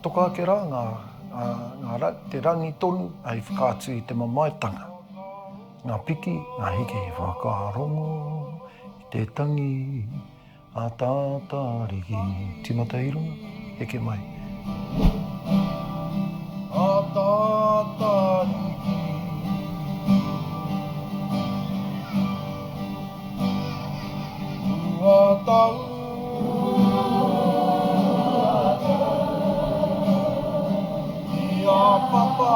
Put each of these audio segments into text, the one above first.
Toka ake rā ngā, ngā, te rangi tonu hei whakaatu i te mamaetanga. Ngā piki, ngā hiki, whakarongo i te tangi a Tātāriki. Tīmata i runga, heke mai. A Tātāriki. Kua tau. I a Papa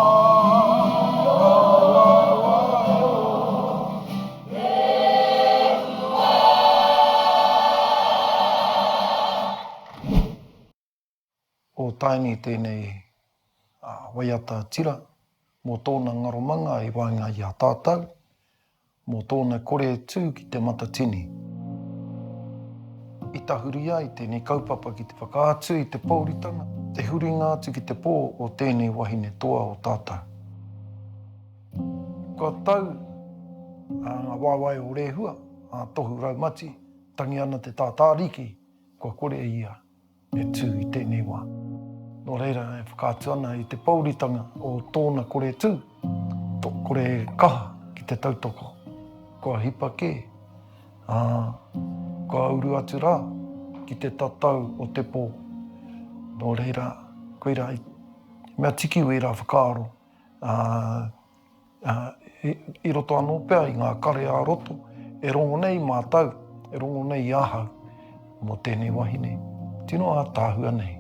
Ko Taini tēnei waiata tira mō tōna ngaromanga i waenga i a tātou, mō tōna kore tū ki te matatini. I tahuri ai tēnei kaupapa ki te whakaatu i te pōuritanga, te huringa atu ki te pō o tēnei wahine toa o tātou. Kua tau ngā waewae o Rehua, a Tohu Raumati, tangi ana te tātāriki, kua kore ia e tū i tēnei wā. Nō reira, e whakaatu ana i te pōuritanga o tōna kore tū, tō kore kaha ki te tautoko. Kua hipa kē, ā, kua uru atu rā ki te tatau o te pō. Nō reira, koirā i mea tiki wērā whakaaro, ā, ā, i, i roto anō pea i ngā kare ā-roto e rongo nei mātou, e rongo nei i ahau mō tēnei wahine tino ātaahua nei.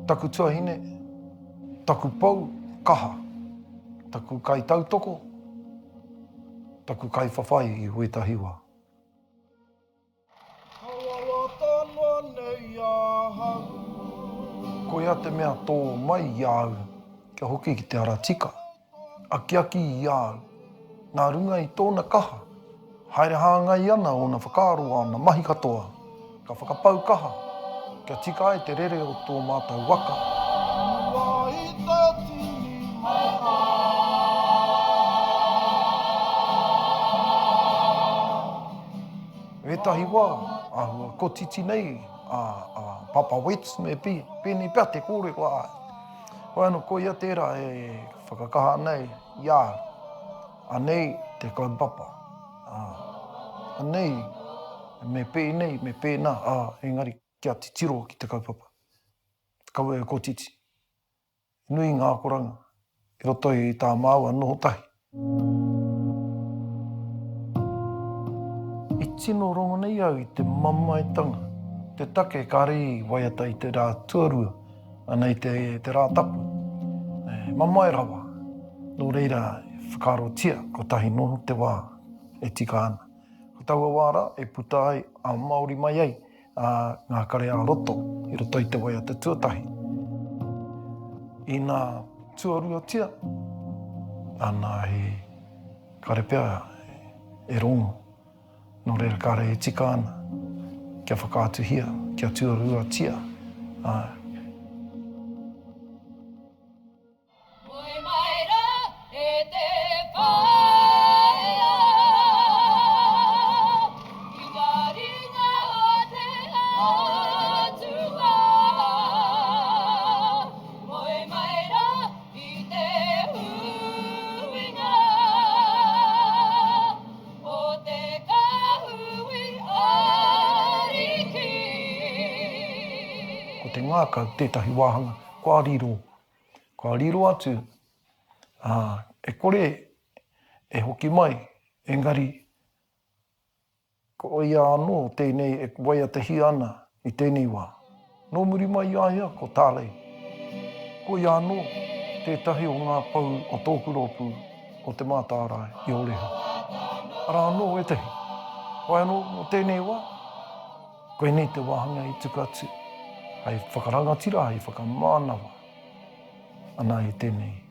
Taku tuahine, taku pou kaha, taku kaitautoko, taku kaiwhawhai i wētahi wā. Ka wawata noa nei ahau. Koia te mea tō mai i a au kia hoki ki te ara tika, akiaki i a au, nā runga i tōna kaha, haere hāngai ana ōna whakaaro āna mahi katoa, ka whakapau kaha kia tika ai te rere o tō mātou waka. Mua i te tini mata. Wētahi wā, āhua kotiti nei a Papa Wets me pēnei pea te kōrero āe. Hoi anō, koia tērā e whakakaha ana i a au. Anei te kaupapa. Anei, me pēnei, me pēnā, ā, engari kia titiro ki te kaupapa. Kaua e kotiti. Nui ngā akoranga i roto i tā māua noho tahi. I tino rongo nei au i te mamaetanga, te take kāre i waiata i te rā tuarua, ana i te, te rā tapu. E, mamae rawa. Nō reira, whakaarotia, kotahi noho te wā e tika ana. Ko taua wā rā e puta ai, a Māori mai ai, ā, ngā kare ā-roto i roto i te waiata tuatahi. Inā tuaruatia, ana he kare pea e rongo, nō reira kāre e tika ana kia whakaatuhia, kia tuaruatia, ā. Moe mai rā e te whaea I ngā ringa o te Atua Moe mai rā i te huinga O te kāhui ariki. Ko te ngākau tētahi wāhanga kua riro Kua riro atu, ā, e kore e hoki mai, engari ko ia anō tēnei e waiatahia ana i tēnei wā. Nō muri mai i a ia ko Tarley. Ko ia anō tētahi o ngā pou o tōku rōpū o Te Mātārae i Ōrehu. Arā anō ētahi. Whai anō mō tēnei wā, koinei te wāhanga i tuku atu hei whakarangatira, hei whakamānawa ana i tēnei.